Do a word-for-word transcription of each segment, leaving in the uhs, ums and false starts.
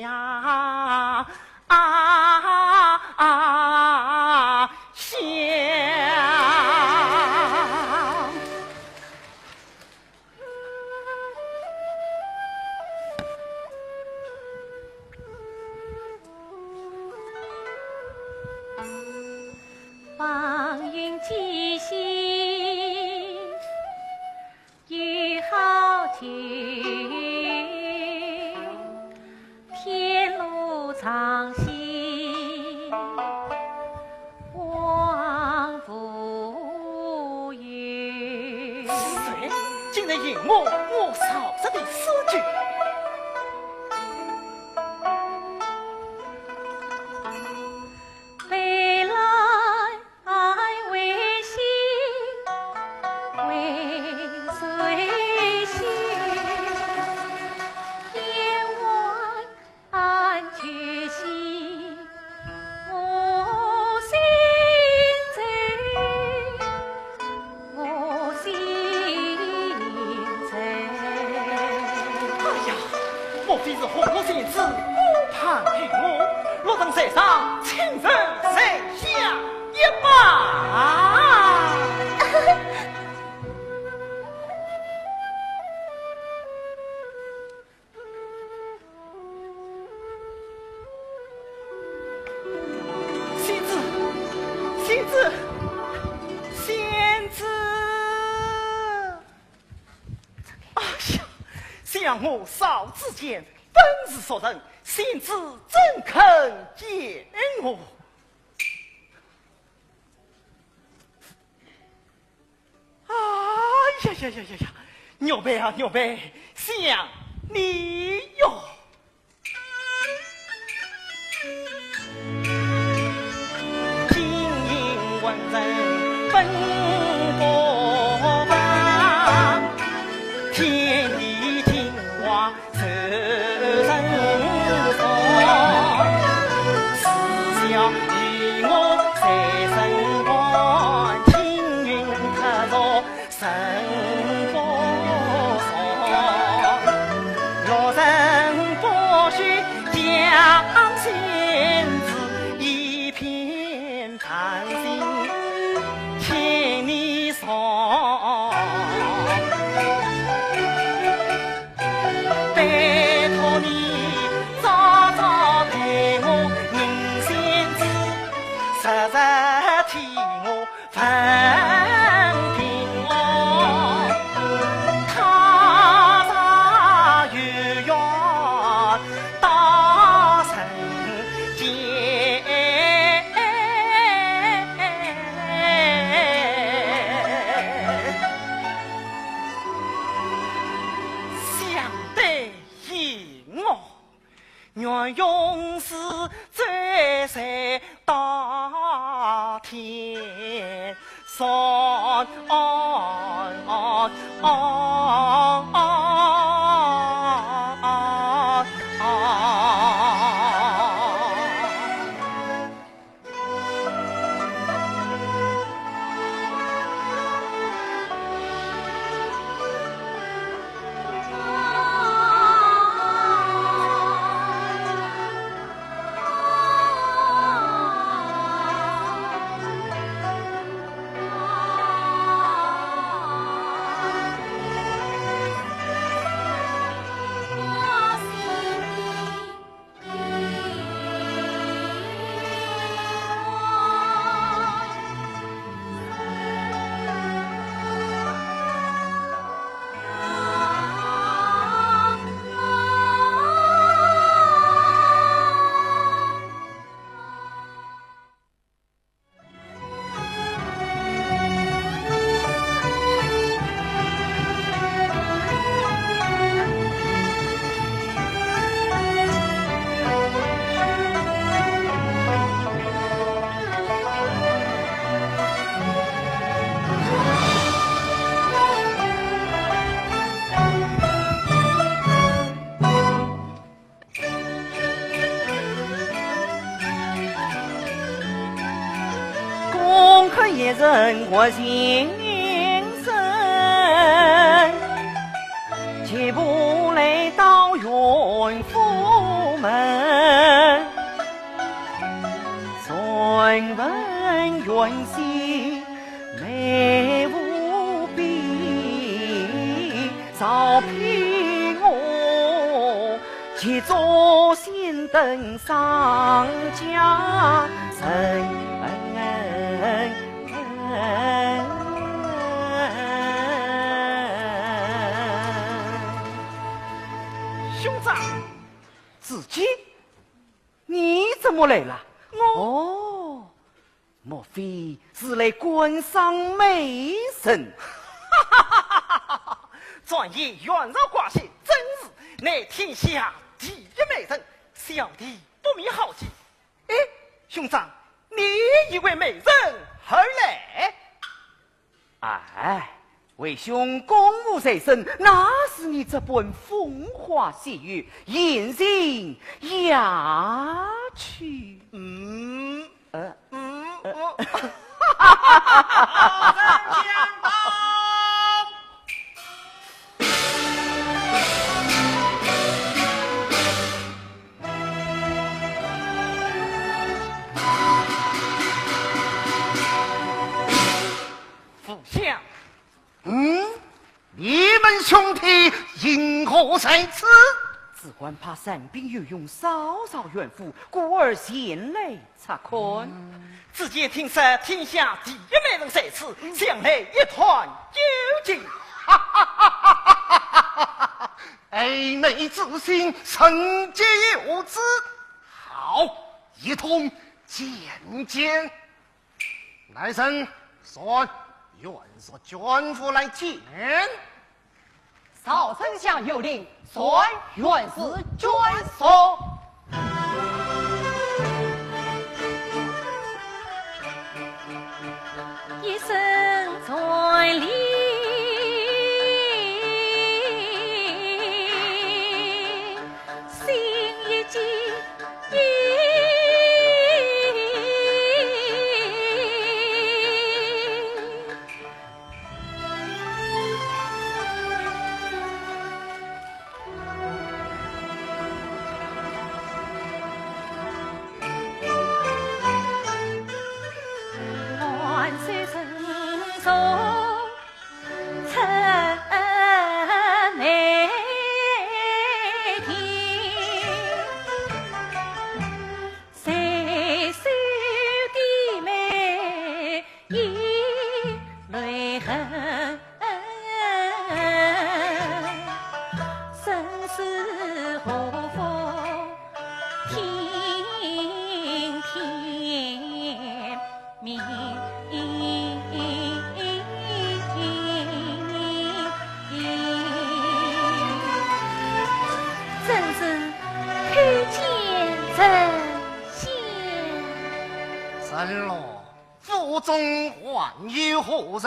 呀，啊，啊，香。是谁竟然饮我，我烧制的诗酒？哎呀，莫非是红楼仙子误判于我，落得在上，请受在下一拜。仙子，仙子，仙子！哎呀，想我烧制间本是熟人，仙子怎肯见我？ 哎呀呀呀呀呀，玉佩啊，玉佩，想你哟。金印文人本不白，天地精华 受人赏，自小与我在身旁，青云客座人不少。六人不许将仙子一片 谈心，请你上。拜托你早早待我，人仙子，实实替我 问平安，他朝有约到人间。想得也哦， 愿永世追随到天上。兄长。子建，你怎么来了？我……哦，莫非是来观赏美人？转眼远走高飞，真是乃天下第一美人，小弟不免好奇。哎，兄长，你也为美人而来？哎，为兄公务在身，哪似你这般风花雪月，闲情雅趣？嗯，呃，嗯，呃，我……父相。嗯？你们兄弟因何在此？子桓怕山兵有用，稍稍远赴，故而前来察看。子建听说天下第一美人在此，想来一探究竟。爱美之心，人皆有之。好，一同见见。来人，传袁术卷户来见。曹丞相有令，传袁术卷户。一声传令，心一急。 真是参见丞相。怎么，府中还有何人？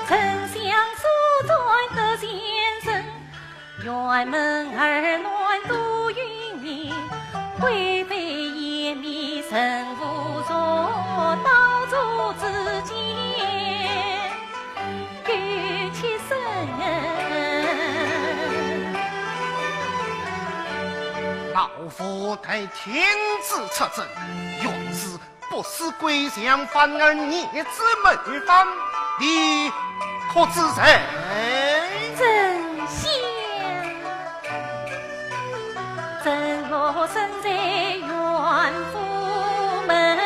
丞相所传得前程，辕门二难度云云，贵妃雁灭人无数，刀俎之间，有妾身。老夫代天子出征，袁术 不死归降，反而逆子谋反，你可知罪？丞相，臣落身在袁府门，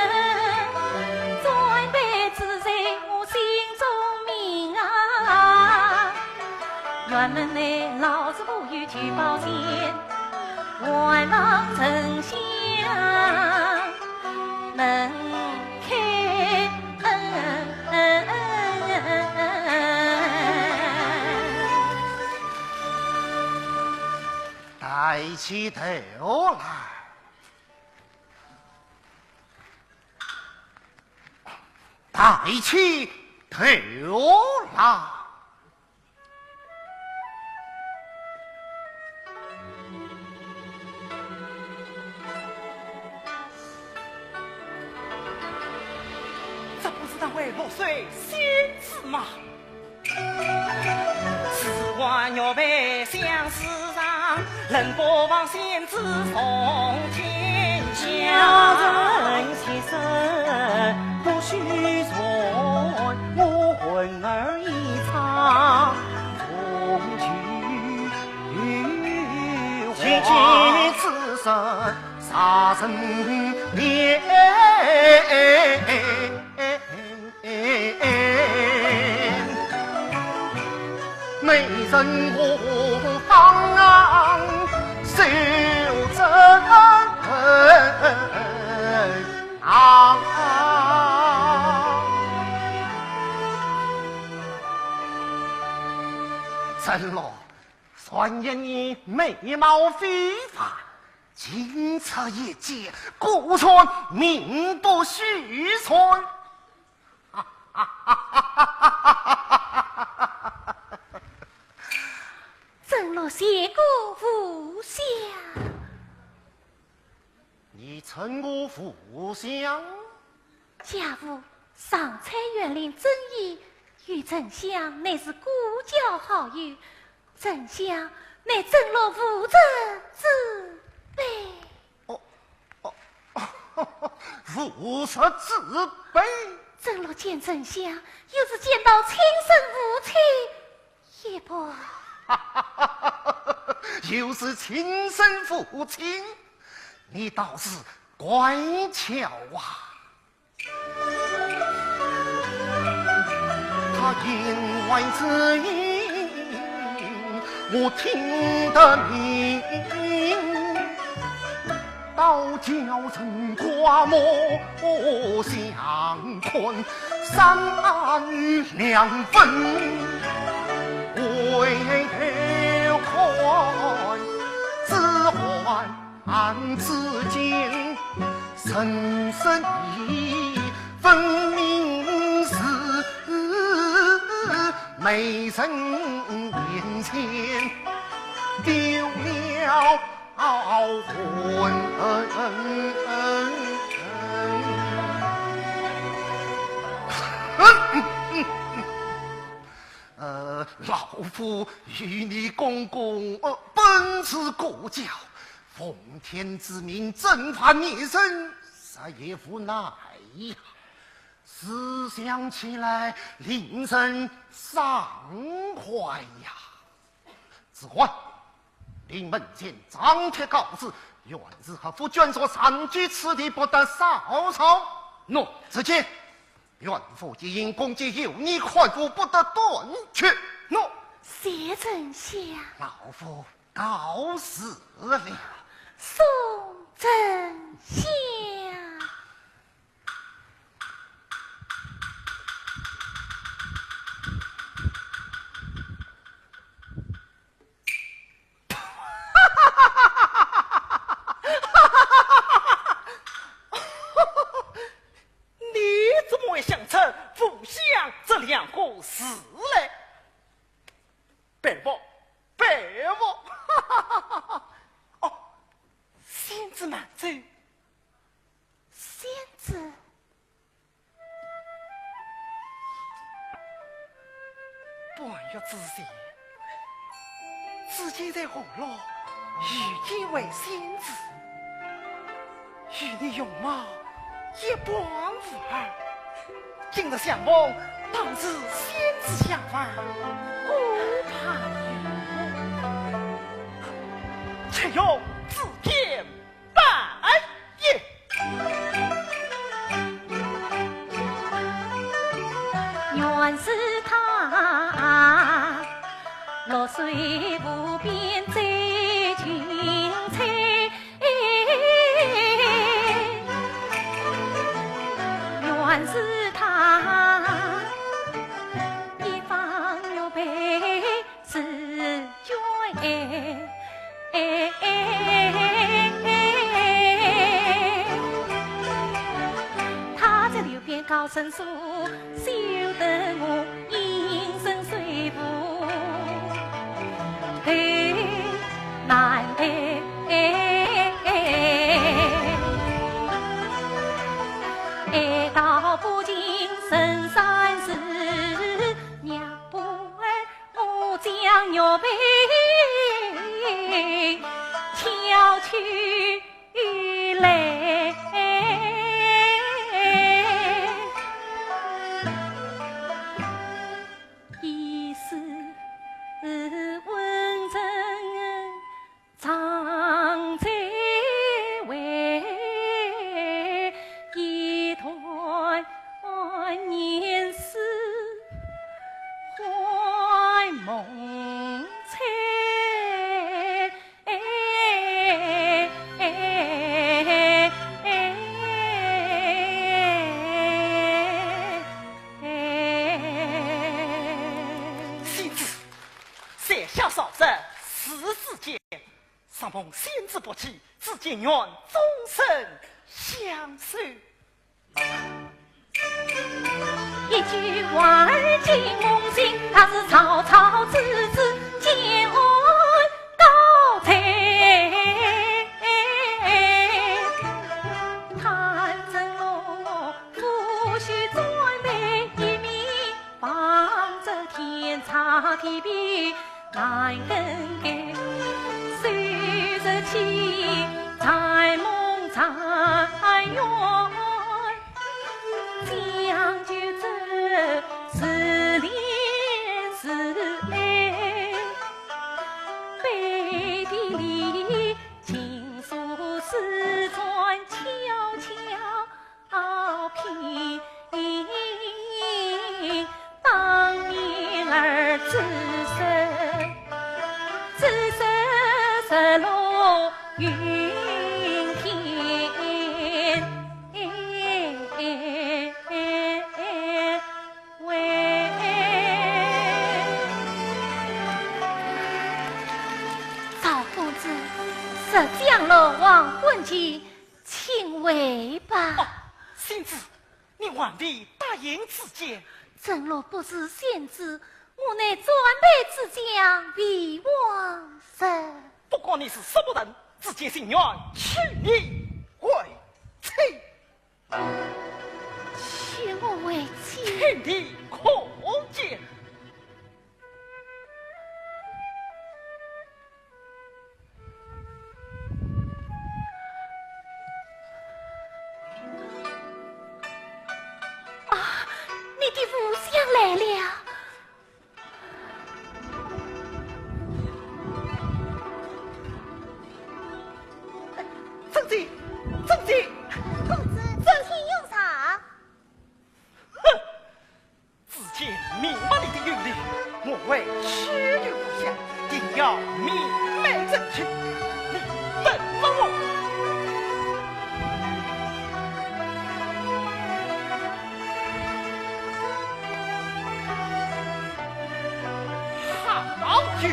战败之罪我心中明啊。辕门内老死无有求报前，还望丞相 能开恩。抬起头来，抬起头来。 这不是那位落水仙子吗？小人先生不许传，我混儿一场从句。谁知此人杀人面。 美人何方啊，小人啊。陈老，传言你美貌非凡，经此一劫，果然名不虚传。 曾老谢过无相。你称我无相？家父上蔡县令曾毅，与丞相乃是故交好友，丞相乃曾老父侄之辈。 哦，哦，父侄之辈。曾老见丞相，犹如见到亲生父亲一般。又是亲生父亲，你倒是乖巧啊。他言外之意，我听得明。 倒叫人刮目相看，三两分，回头看，只还至今，神色已分明是美人眼前丢了 好魂。呃，老夫与你公公，呃，本是故交，奉天之命征伐孽人，实也无奈呀。思想起来，令人伤怀呀。 子桓，令门前张贴告示，袁氏合府眷属暂居此地，不得骚扰。喏，子建，袁府一应供给由你看顾，不得断绝。喏，谢丞相。老夫告辞了。送丞相。 你怎么会想出无相这两个字来？白目，白目！哦，仙子慢走。 仙子。半月之前，子建在河洛遇见位仙子，与你容貌一般无二。今日相逢，当是仙子相还，何怕有误？且容子建 拜也。原是他，绿水无边走近采。原是他，一方玉佩 紫鹃。他在流边高声诉，休得我应声说服，头难抬。爱到不近深山寺，娘不爱 我将玉佩敲去来。上逢仙子不期，只见愿终身相守。一句话儿惊梦醒，他是草草子子见恩告罪。赵公子，这江洛黄昏期，请回吧。哦，仙子，你还未答应子建。正若不是仙子，我乃专陪子建避王身。不管你是什么人，子建情愿娶你为妻。娶我为妻？娶你可见？啊，你的父相来了。 正经，正经。公子，这是有啥？哼，子建明白你的忧虑，我为妻儿着想，定要明媒正娶。你等着我。 好酒！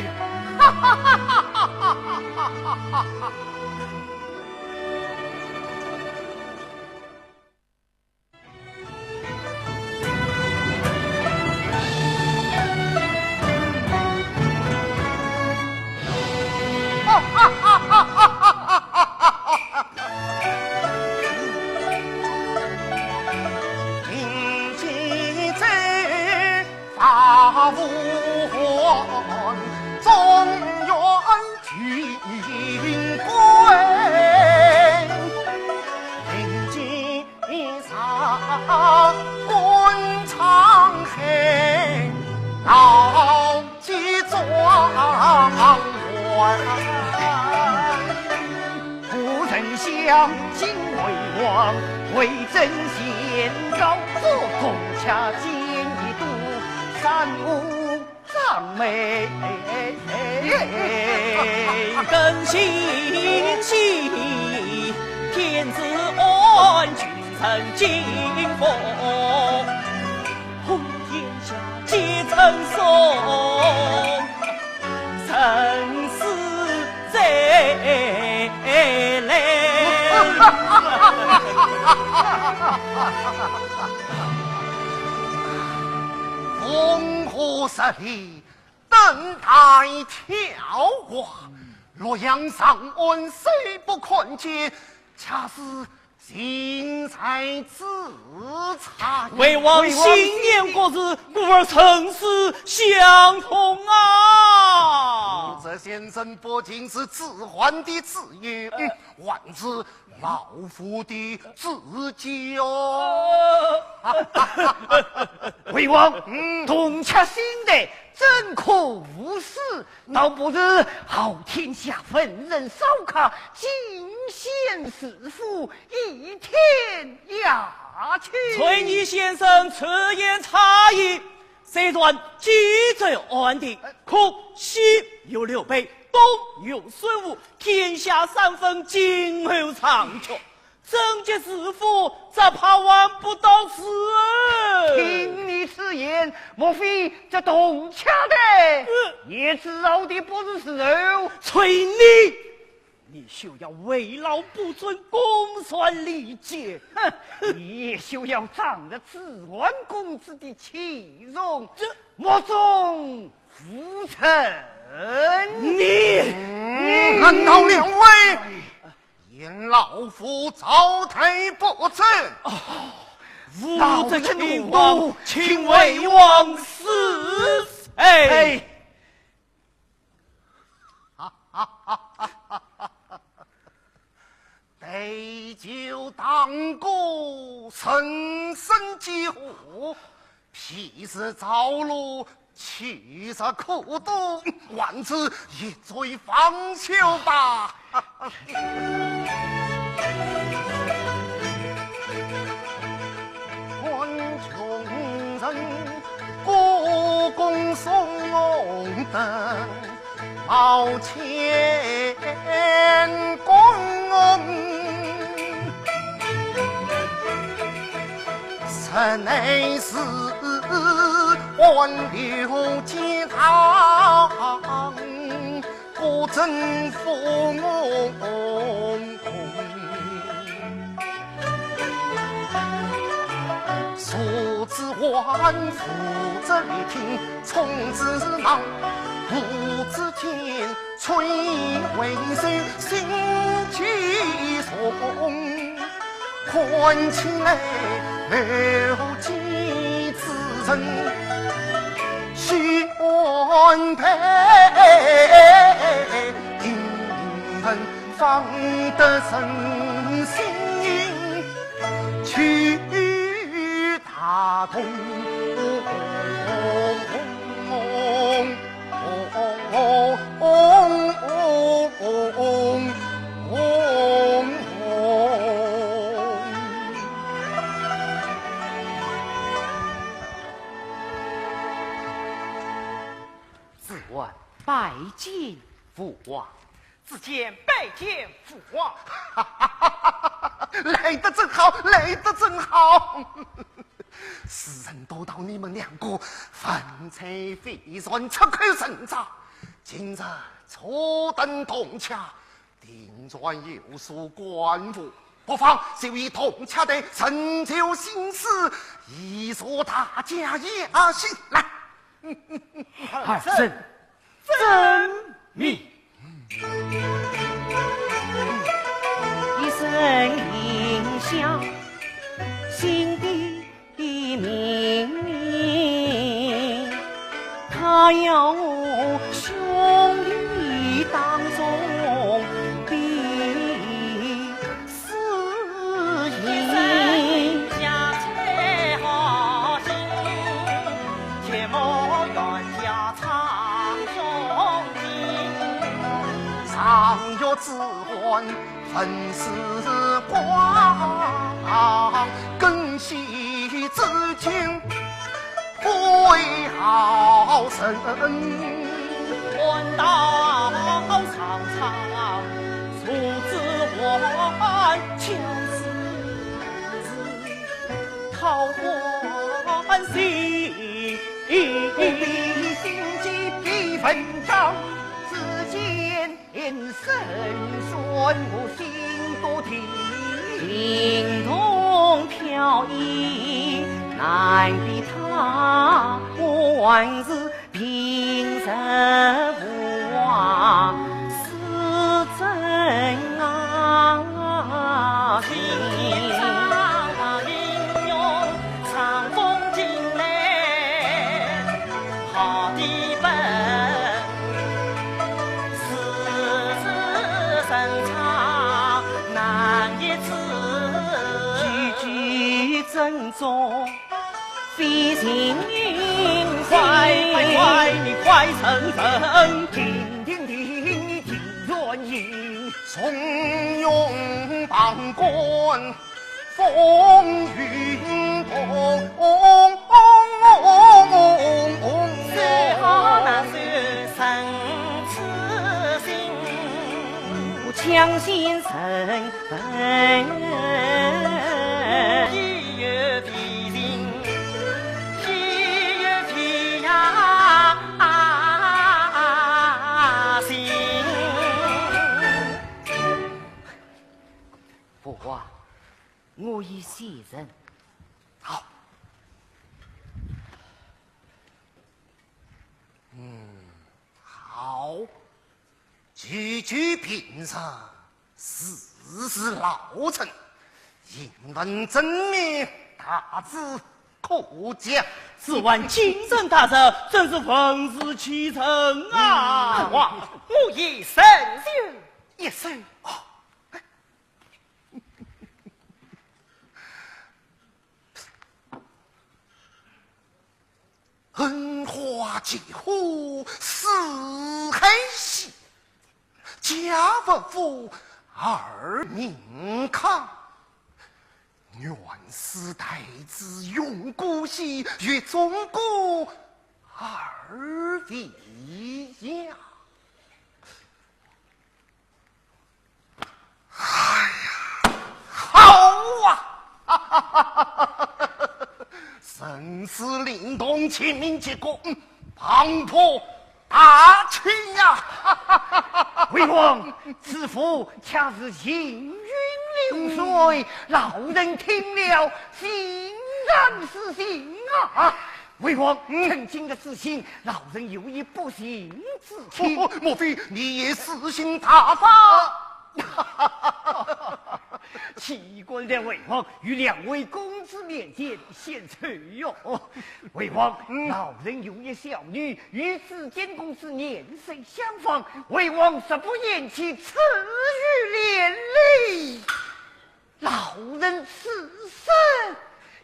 风和日丽， 等待桃花，洛阳长安虽不可见，恰似近在咫尺。魏王心念国事，故而生死相通啊！这先生不仅是子桓的子友，嗯，还是 老夫的子建哦。魏王，嗯。铜雀新台，怎可无诗？倒不如号天下文人骚客，进献诗赋，以添雅趣。崔琰先生此言差矣。 虽然冀州安定，可西有刘备，东有孙吴，天下三分，今后长久，征集诗赋，只怕还不到时。听你此言，莫非这铜雀台，嗯，也只要的不是时候？崔琰，你休要为老不尊，公然离间。哼，你休要仗着子桓公子的器重，这目中无人。你，嗯，难道两位嫌老夫招待不周？无知老臣чин도，请为王恕罪。哎，对酒当歌，人生几何？譬如朝露，去日苦多，还是一醉方休吧。 子桓拜见父王。子建拜见父王。来得正好，来得正好。世人都道你们两个文采斐然，出口成章，今日初登铜雀，定然有所感悟，不妨就以铜雀台成就新诗，以助大家雅兴。来。 儿臣遵命。一声令下，新的命令，他要我兄弟当中比我已谢人。好。嗯，好。句句平实，字字老成，行文缜密，大致可嘉。子桓精神大振，真是文字奇人啊！父王，我也曾有一首。哦。 哎呀，好啊！哈哈哈哈哈！盛世灵童，亲临其国，嗯，磅礴大气呀！魏王，此话恰似行云流水，老臣听了欣然是心啊！魏王，嗯。趁今日之兴，老臣有一不情 之请。哦，莫非你也诗兴大发？岂敢在魏王与两位公子面前献丑哟。魏王，嗯。老臣有一小女，与子建公子年岁相仿，魏王若不嫌弃，赐予连理。 老臣此生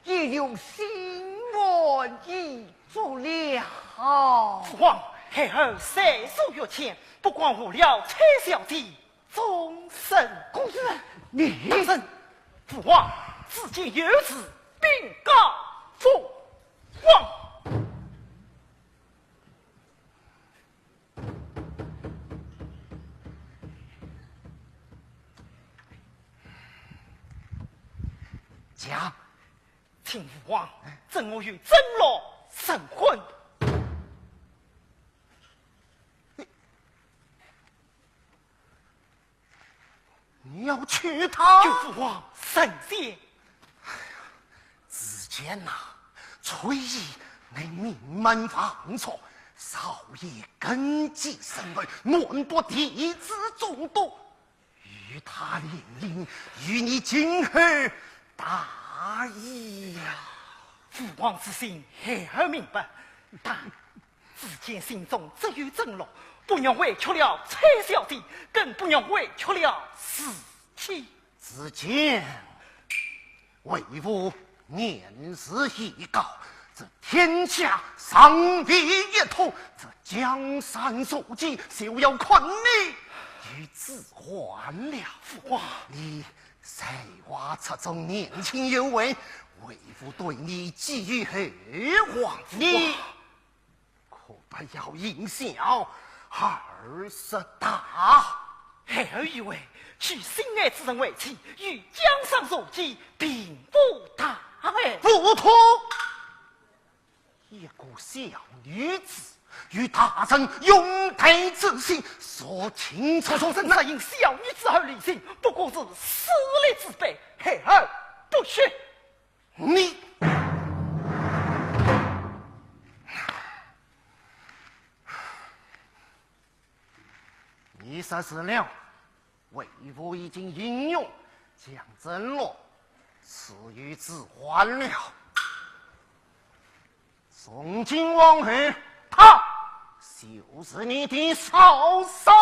也有心愿已足了。父王，孩儿才疏学浅，不敢误了崔小姐终身。公子，你……臣，父王，子建有事禀告父王。 讲。请父王准我与曾洛成婚。你，你要娶她？求父王成全。 子建呐，崔琰乃名门望族，朝野根基深厚，男多弟子众多，与他联姻，于你今后大益呀。父王之心，孩儿明白，但 子建心中只有曾洛，不愿委屈了崔小姐，更不愿委屈了自己。子建，为父年事已高，这天下尚未一统，这江山社稷，休要看你与子桓了。父王，你才华出众，年轻有为，为父对你寄予厚望。父王，你 可不要因小而失大。孩儿以为，娶心爱之人为妻，与江山社稷并无大碍。不妥！一个小女子，与大臣拥戴之心，孰轻孰重？若因小女子而离心，不过是势利之辈，孩儿不屑。 你，你说是了，为父已经应允，将曾洛赐予子桓了。从今往后，她就是你的嫂嫂。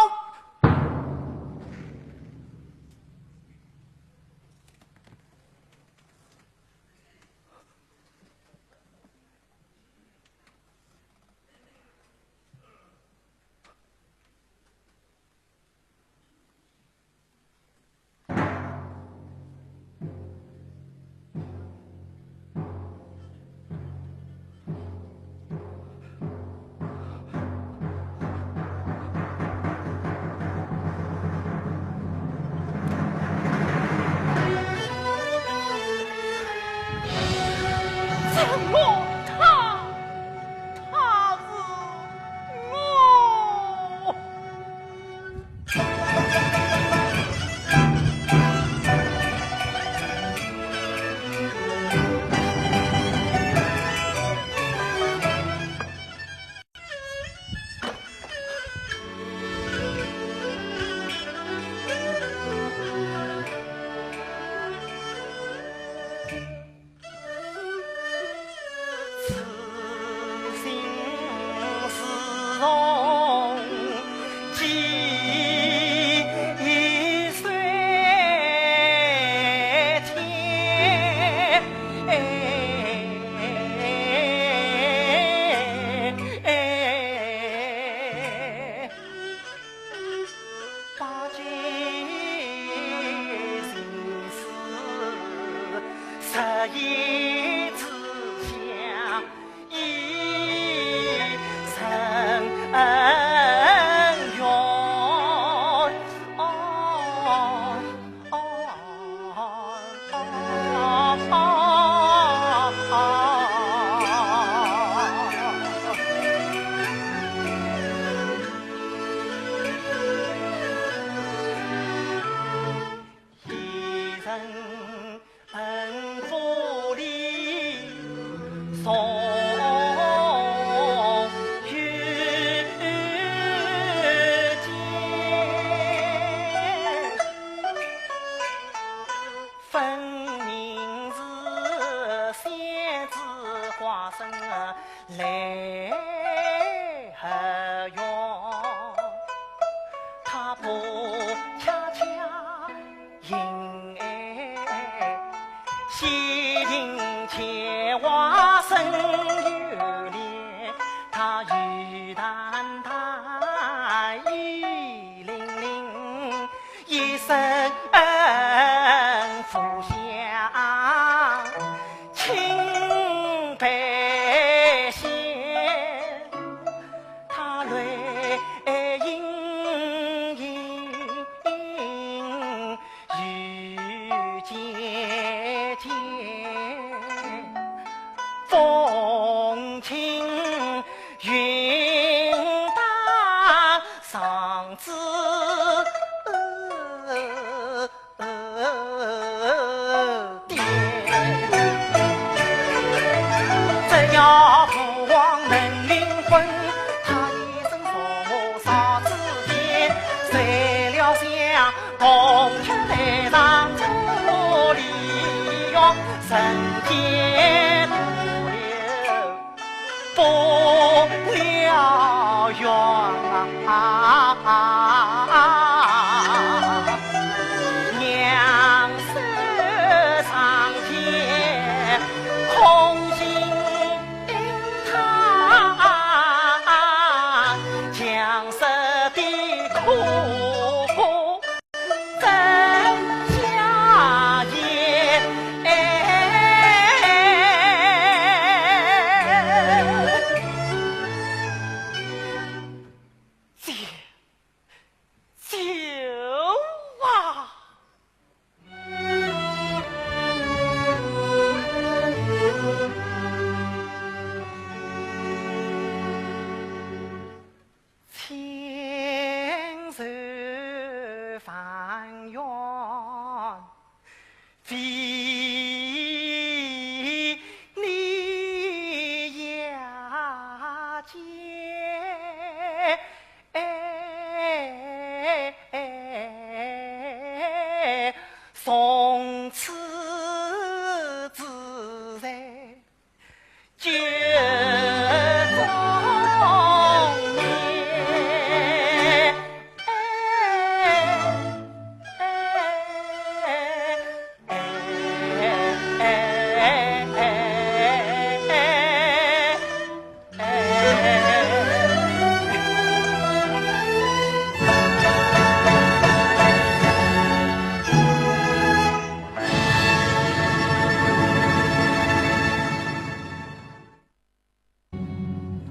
一枝香，一生缘。哦，哦，哦，哦，哦。一人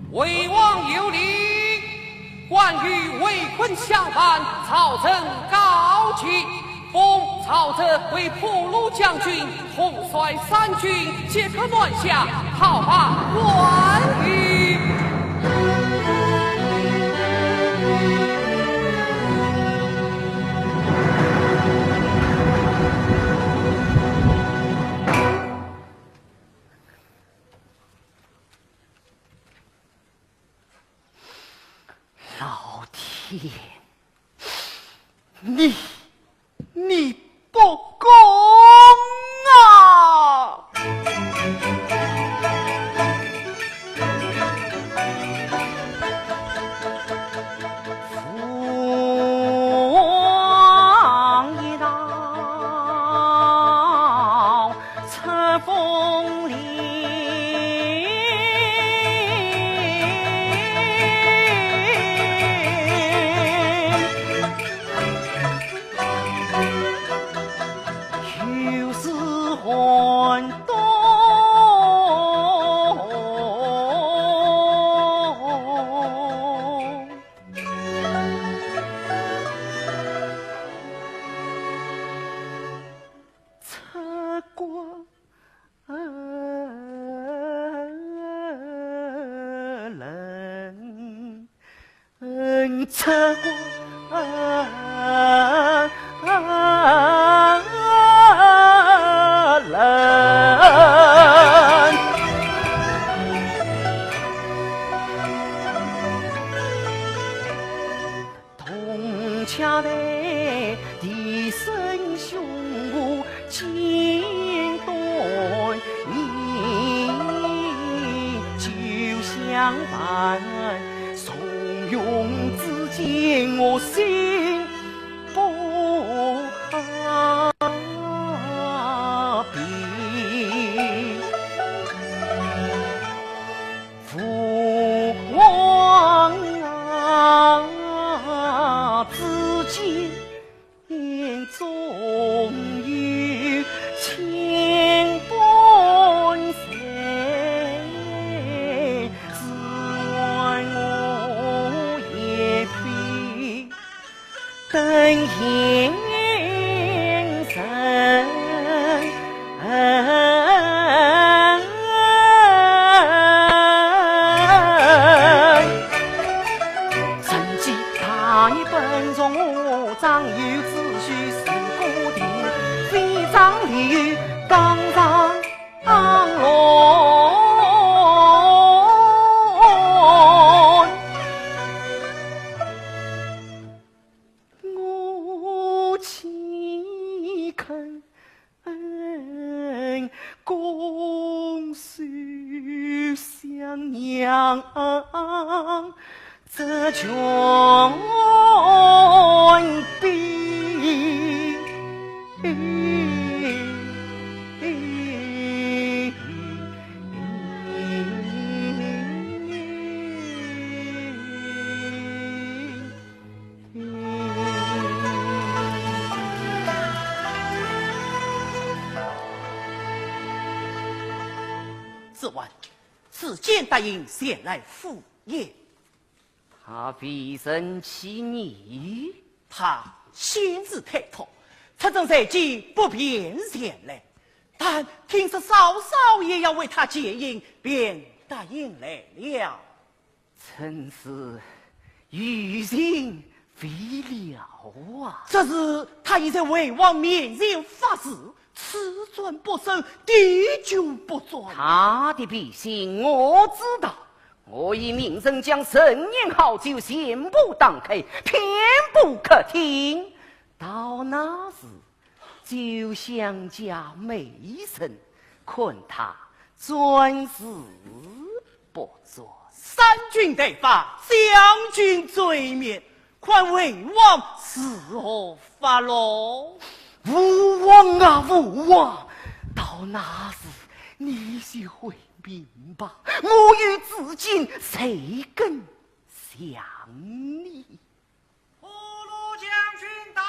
魏王有令，关羽围困襄樊，曹仁告急。奉曹植为破虏将军，统帅三军，即刻南下，讨伐关羽。老天，你，你不公啊！父王一道 乘风凌。出关人。铜雀台，笛声胸脯 金端银，酒香伴，从容之间我心不平。父王啊，子建 眼中有千般愁，只愿我一片灯影人。 承继大业奔从，张有子虚是孤亭，非张立刚上郎。我岂肯 恭守襄阳这权柄。子建，子建答应前来赴宴。他未曾起疑？他先是推脱，出征在即，不便前来，但听说嫂嫂也要为他饯行，便答应来了。 真是余情未了啊！只是他已在魏王面前发誓，此战不胜，滴酒不沾。他的脾性我知道，我已命人将陈年好酒全部打开，遍布客厅。到那时， 酒香加美人，看他转是不转。三军待发，将军罪免，看魏王如何发落。吴王啊，吴王，到那时你就会明白，我与子建谁更想你。 五路将军到。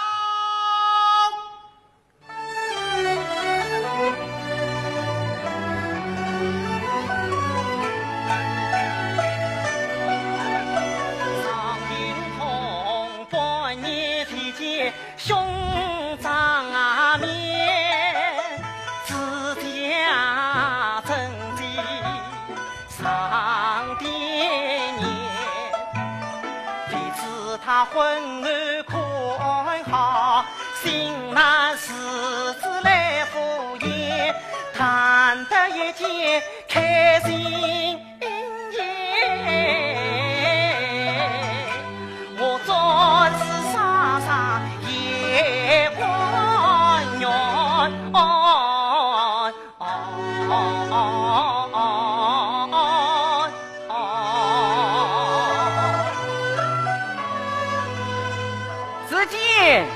子建，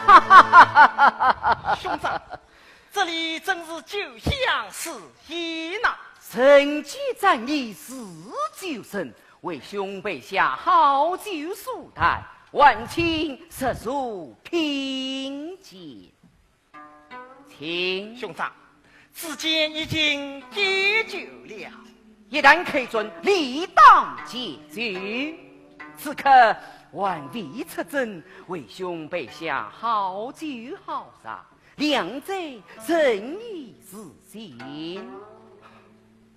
哈哈哈哈哈哈！兄长，这里真是酒香四溢呐。陈建赞你是酒神，为兄备下好酒数坛，还请入座品鉴。 请。兄长，子建已经戒酒了。一旦开战，理当戒酒。此刻还未出征，为兄备下好酒好茶，两者任你自选。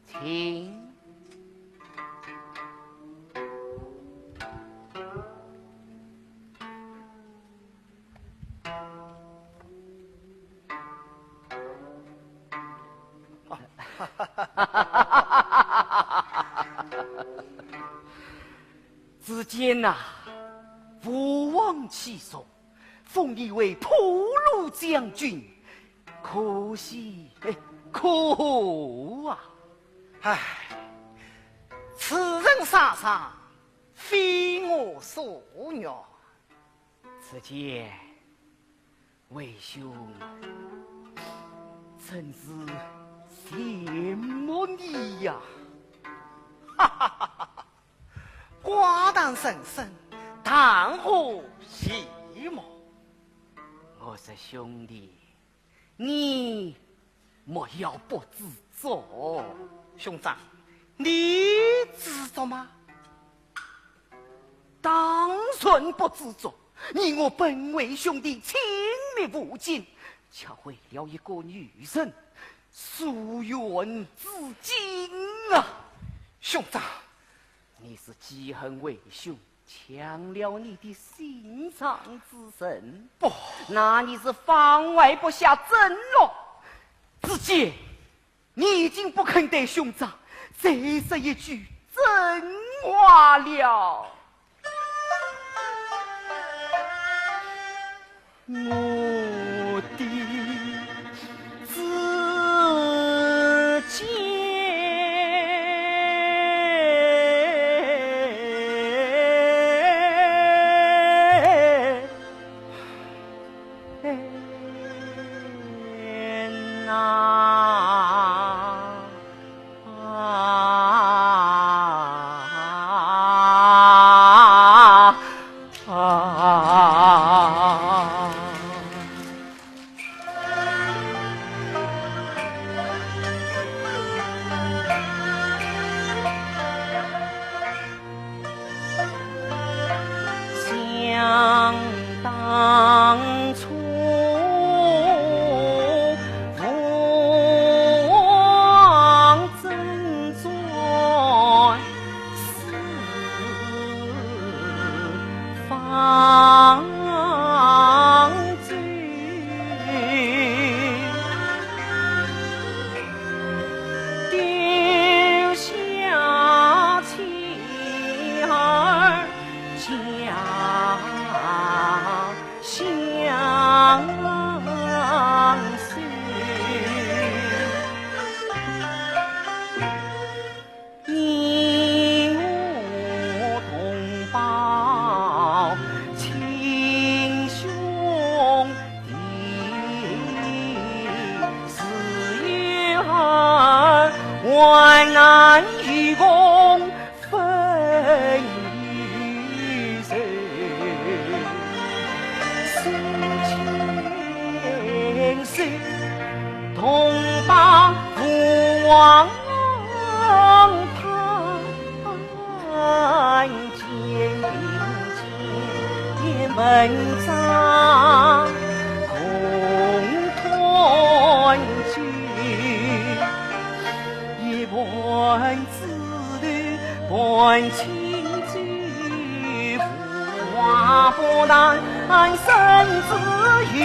请。子建呐，父王器重，封你为破虏将军，可喜，哎，可贺啊！唉，此人啥人，非我所愿。子建， 为兄真是羡慕你呀！哈哈哈哈！寡淡人生，谈何羡慕？我说兄弟，你莫要不知足。兄长，你知足吗？ 当然不知足，你我本为兄弟，亲密无间，却为了一个女人，疏远至今啊！兄长，你是记恨为兄抢了你的心上之人？不，那你是放怀不下甄洛。子建， 你已经不肯对兄长再说一句真话了。我的子建。 想当初，父王征战四方 丢下妻儿家乡事。 你我同胞亲兄弟，死与儿，患难与共分与愁。 同胞勿忘盼见明天文章，共团聚，一盘 子女伴亲聚，无话不谈生死忧。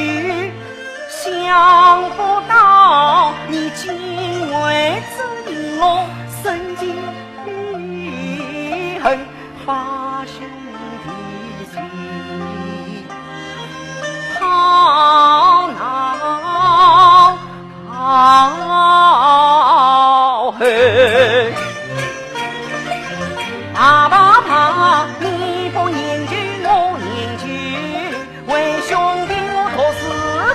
想不到你竟会真我深情记恨，把兄弟情义抛脑 好嘿。爸爸爸，你不念旧，我念旧，为兄弟我托死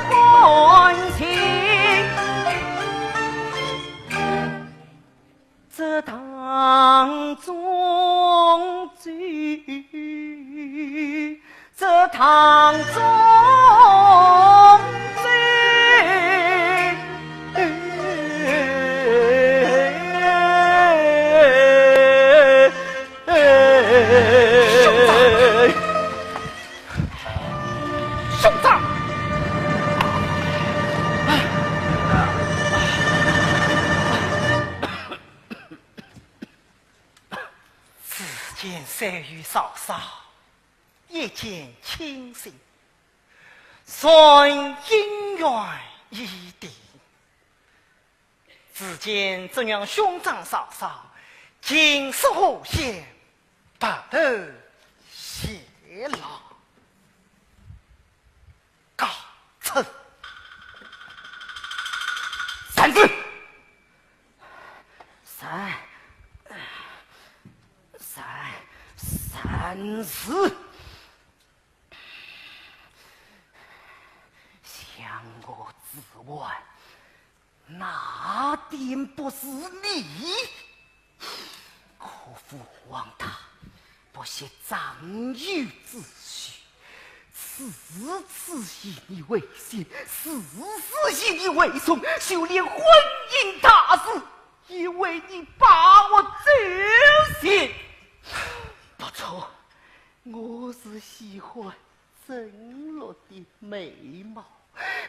关心。这当中走， 这当中走。兄长，兄长！子建虽有嫂嫂， 一见倾心，全因缘已定。如今怎样兄长嫂嫂，尽是无限白头偕老。告辞。站住！站，站，站住！想我子桓，哪点不是你？可父皇他不惜长幼之序，赐子以你为先，死死以你为从，就连婚姻大事也为你把握周全。不错，我是喜欢 曾铕的美貌，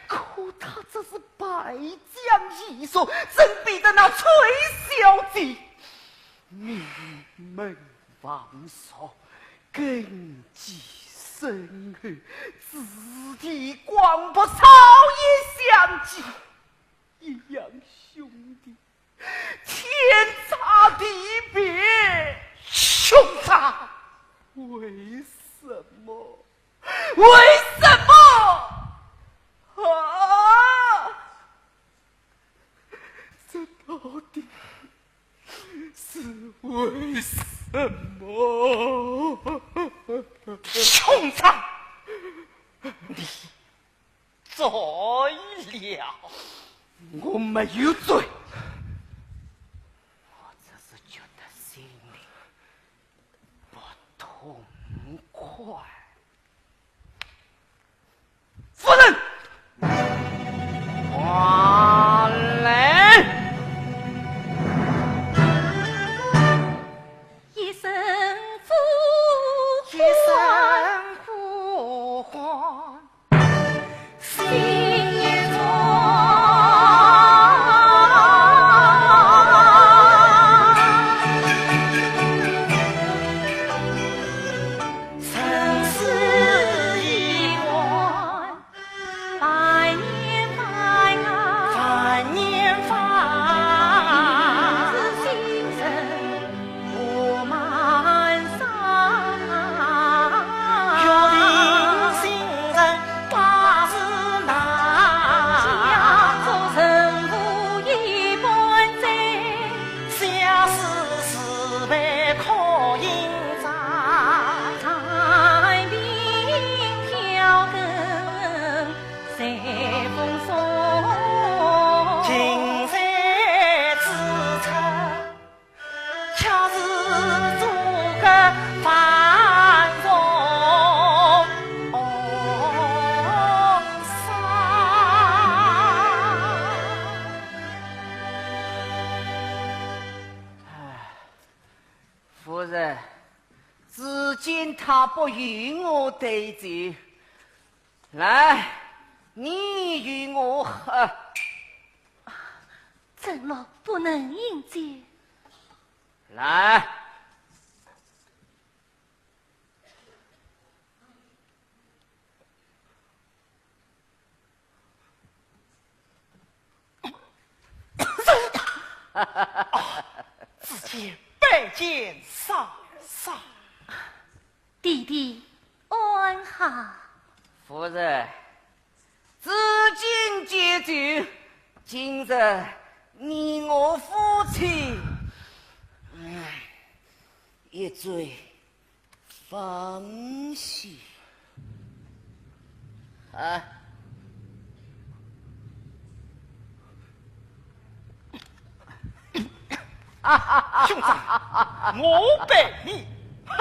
可她这是败将易服，怎比得那崔小姐名门望族，根基深厚，子弟广博，朝野相济，一样兄弟， 天差地别。兄长，为什么？为什么？啊！这到底是为什么？兄长，你 醉了。我没有醉，我只是觉得心里不痛快。夫人，快来！一声呼唤，一声呼唤。 心一动，生死一关，百年烦啊，百年烦。是心人 我满山，约定新人百事难。家族人物一般在，相思慈悲可饮茶。残兵飘摇随风送，今在此处 却是做个繁荣生。哎，夫人，子建他不与我对酒，来，你与我喝。 曾铕不能饮酒。来。啊，子建拜见嫂嫂。弟弟安好。夫人， 子建戒酒，今日你我夫妻，唉，一醉方休。啊。 兄长，我陪你。哼！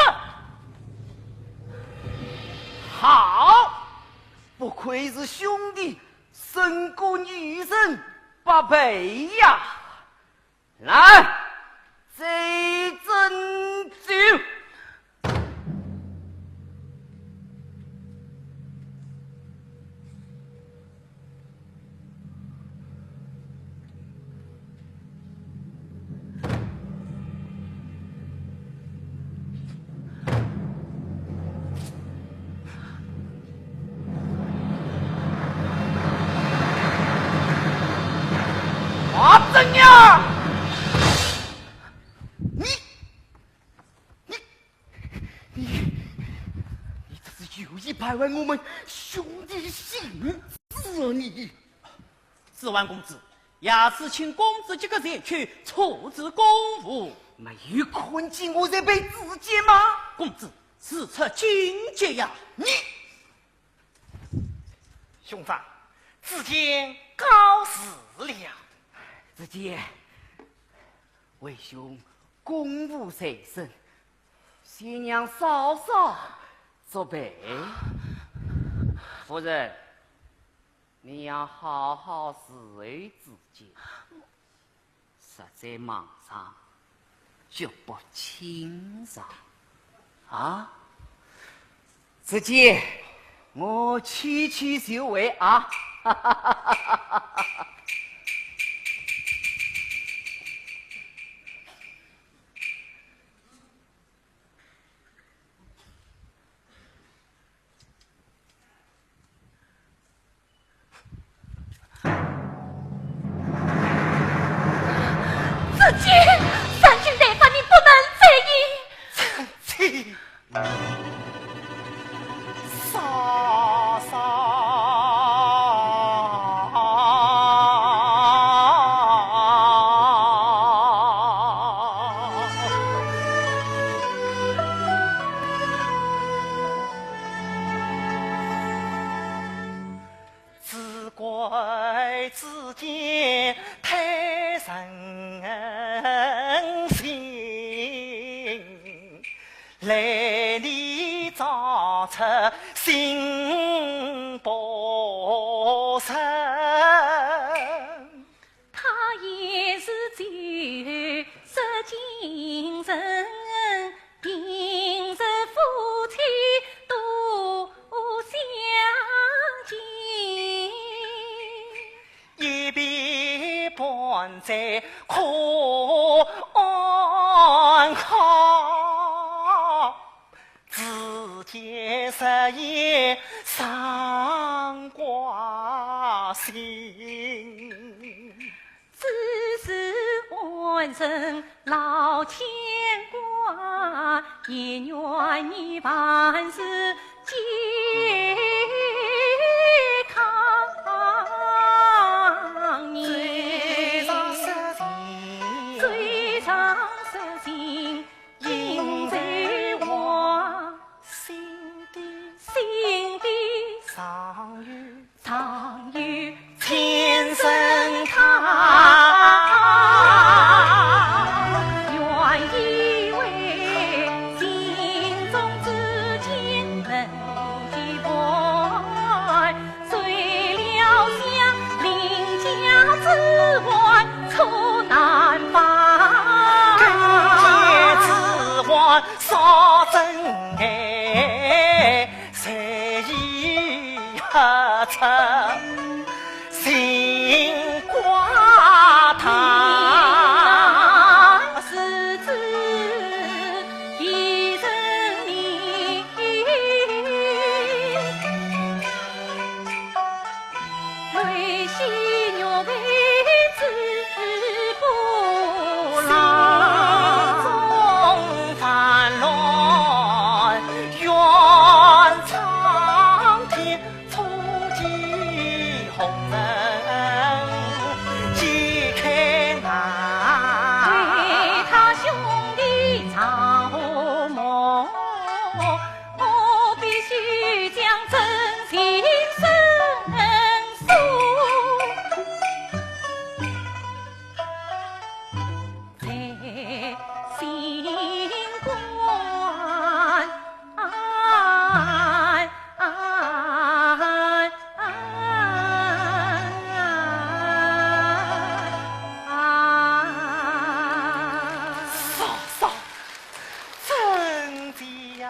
好，不愧是兄弟，胜过女人百倍呀！来，这斟酒。 啊，这呀！你，你，你，你这是有意败坏我们兄弟兴致啊你！子桓公子，夜子请公子即刻前去处置公务。没有看见我在陪子建吗？公子，事出紧急呀！你，兄长，子建告辞了。子建，为兄公务在身，先让嫂嫂作陪。夫人，你要好好侍候子建，实在忙上，脚步轻上。 啊？子建，我去去就回啊。子建，三军待发，你不能再演。子建，嫂嫂。 只怪子建太任性，来年早出新不成。他也是旧识今生， 平日夫妻多相敬，一别半载可安康？子建实言常挂心。 子时安身老牵挂，也愿你万事健康。嘴上说情，嘴上说情， 心在话，心底，心底，常有，常有千声叹。愿意为心中之情能解开。 碎了香，邻家子桓出难房。跟前子桓少真爱，谁已喝出心挂烫。是子一人你 泪洗玉杯之不劳。心中烦乱怨苍天，初见红尘解开难。为他兄弟造梦， 我必须将真情深诉在心肝。嫂嫂， 真的呀。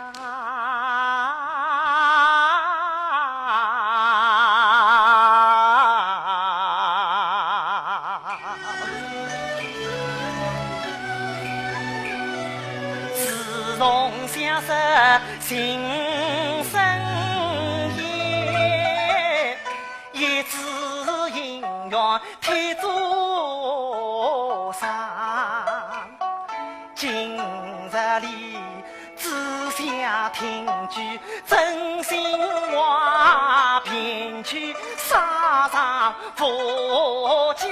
自从相识情深意，一纸姻缘天注真心话，凭据啥上无忌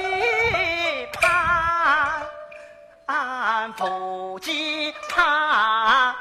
怕，无忌怕。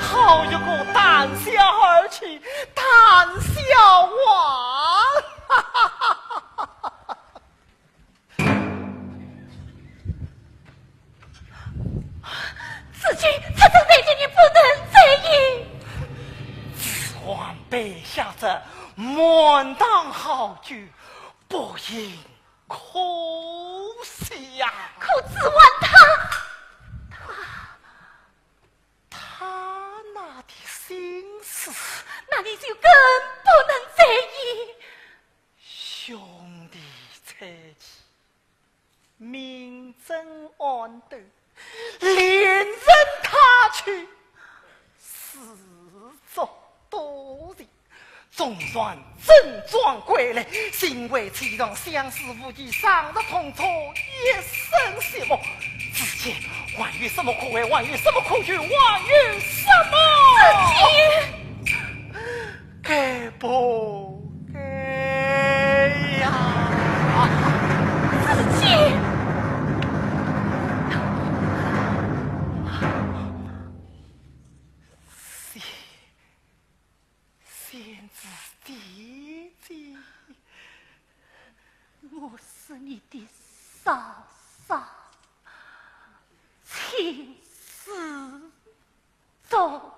好一个谈笑而去，谈笑王！ 子建，出征在即，你不能再饮。子桓备下这满堂好酒，不饮可惜呀。可子桓他，他，他那的心思，那你就更不能再饮。 兄弟猜忌，明争暗斗，连任他去，自作多情。总算征战归来，心怀凄怆，相思无期，上日同坐，一生寂寞。子建，还有什么可为？还有什么可求？还有什么？子建！ 该不该呀？子建！贤，贤侄弟弟。我是你的嫂嫂，亲事 走。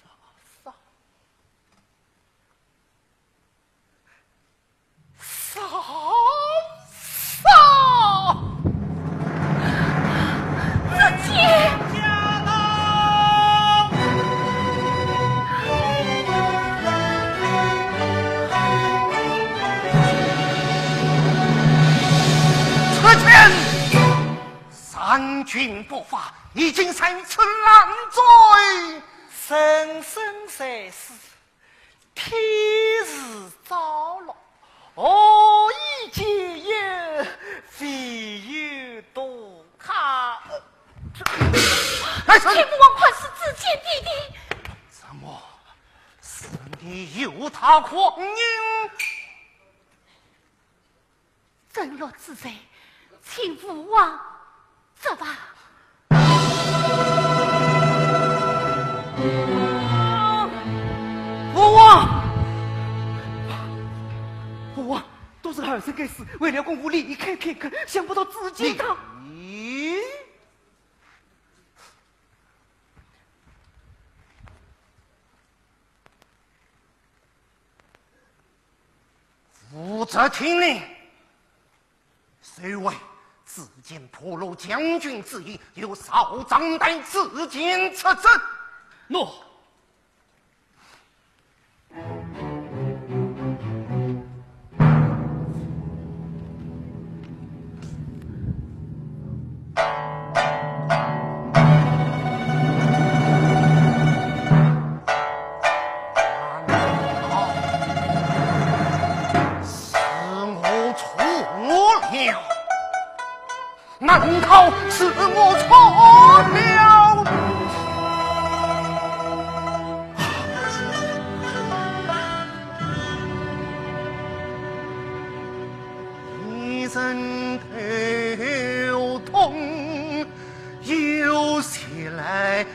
嫂嫂，嫂嫂，子建。 出去！三军不发，你竟生此烂罪！人生在世，天时早落，何以解忧，唯有杜客。来人！请父王宽恕子建弟弟。怎么，是你诱他狂饮？ 甄洛知罪，请父王责罚。父王，父王，都是儿臣该死，为了公务离开片刻，想不到子建他……你，你这听令。谁为？只见破虏将军之意，由少将带自见出阵。诺。 是我错了，难道是我错了？一阵头痛又袭来。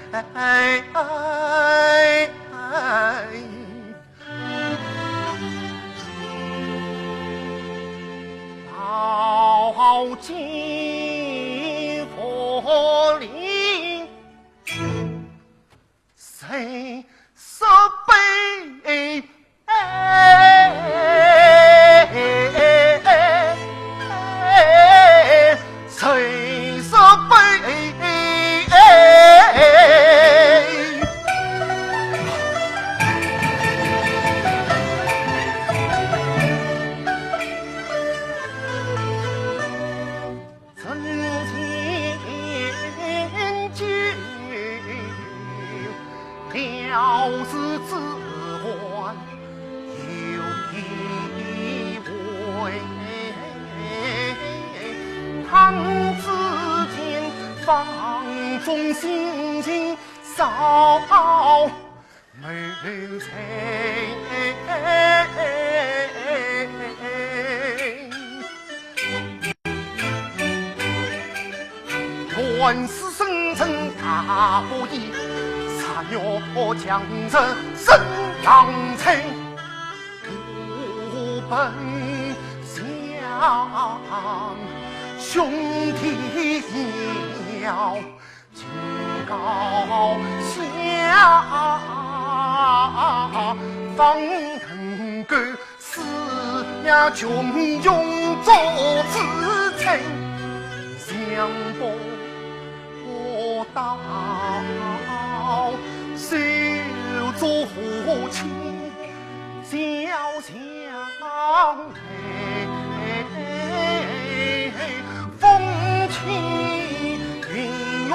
抱剑扶令，谁说悲？谁说悲？ 乱世生存大不易，若要将这沈阳城，无本想兄弟要 高下，方能够使呀群雄做自称，想不到手足无情，交相 风起云涌，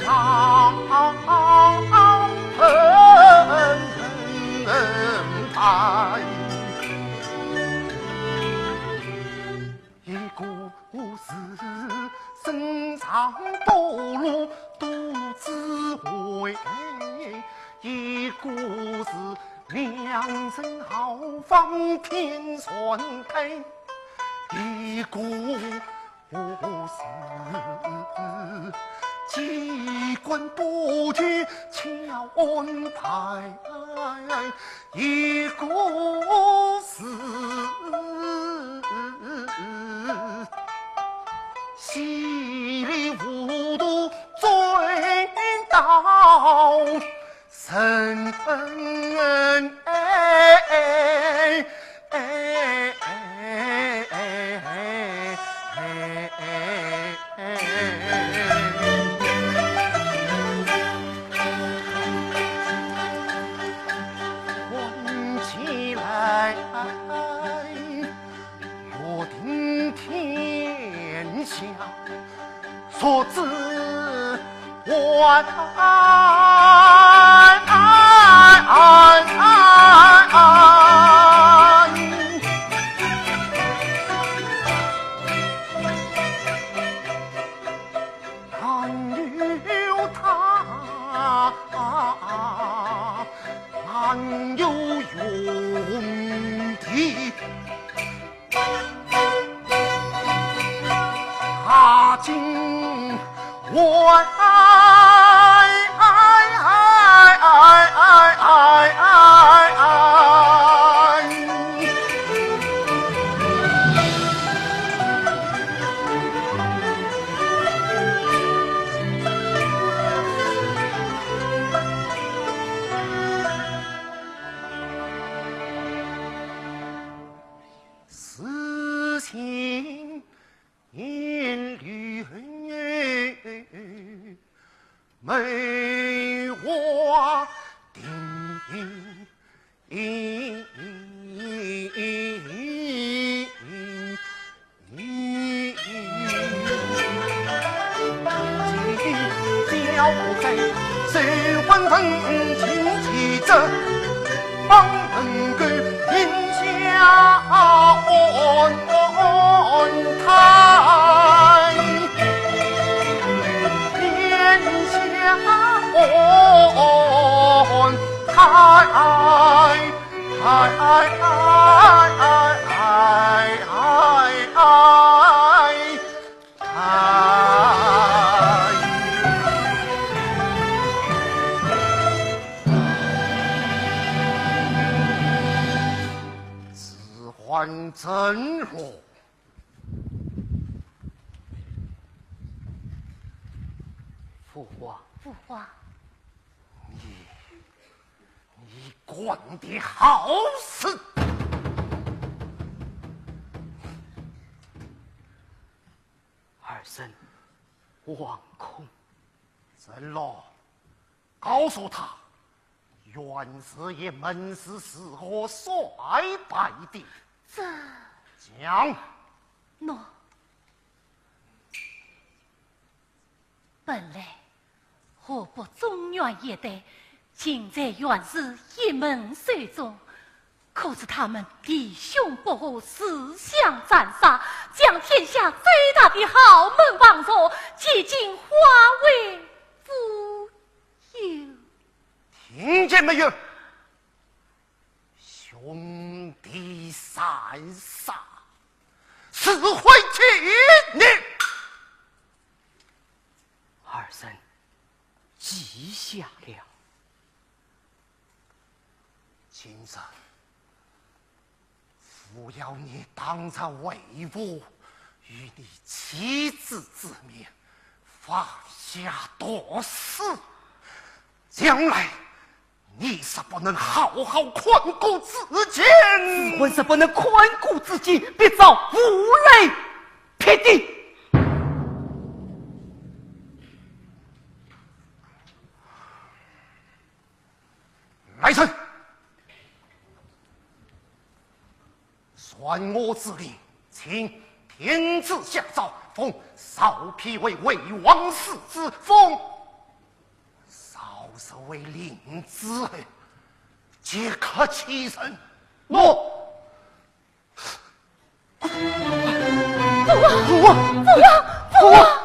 浪奔拍。 一个是身上多路多智慧，一个是良人豪放天传开，一个是机关不绝巧安排。 一个是稀里糊涂醉倒人。 看起来，约定天下，说之还。 还有他，还有兄弟，他今还。梅花定。 子桓真落。父王。父王。你，你干的好事！儿臣惶恐。 曾洛，告诉他，袁氏一门是如何衰败的。这……讲。喏。本来河北中原一带，尽在袁氏一门手中， 可是他们弟兄不和，自相残杀，将天下最大的豪门望族，几近化为乌有。听见没有？兄弟三杀，是怀气呢。儿臣记下了。 今日，父要你当着为父与你妻子之面发下毒誓，将来你若不能好好看顾子建，子桓若不能看顾子建，必遭无雷劈顶。来人！传我之令，请天子下诏，封曹丕为魏王世子，封 曹植为临淄侯，即刻起身。诺。父王，父王，父王，父王！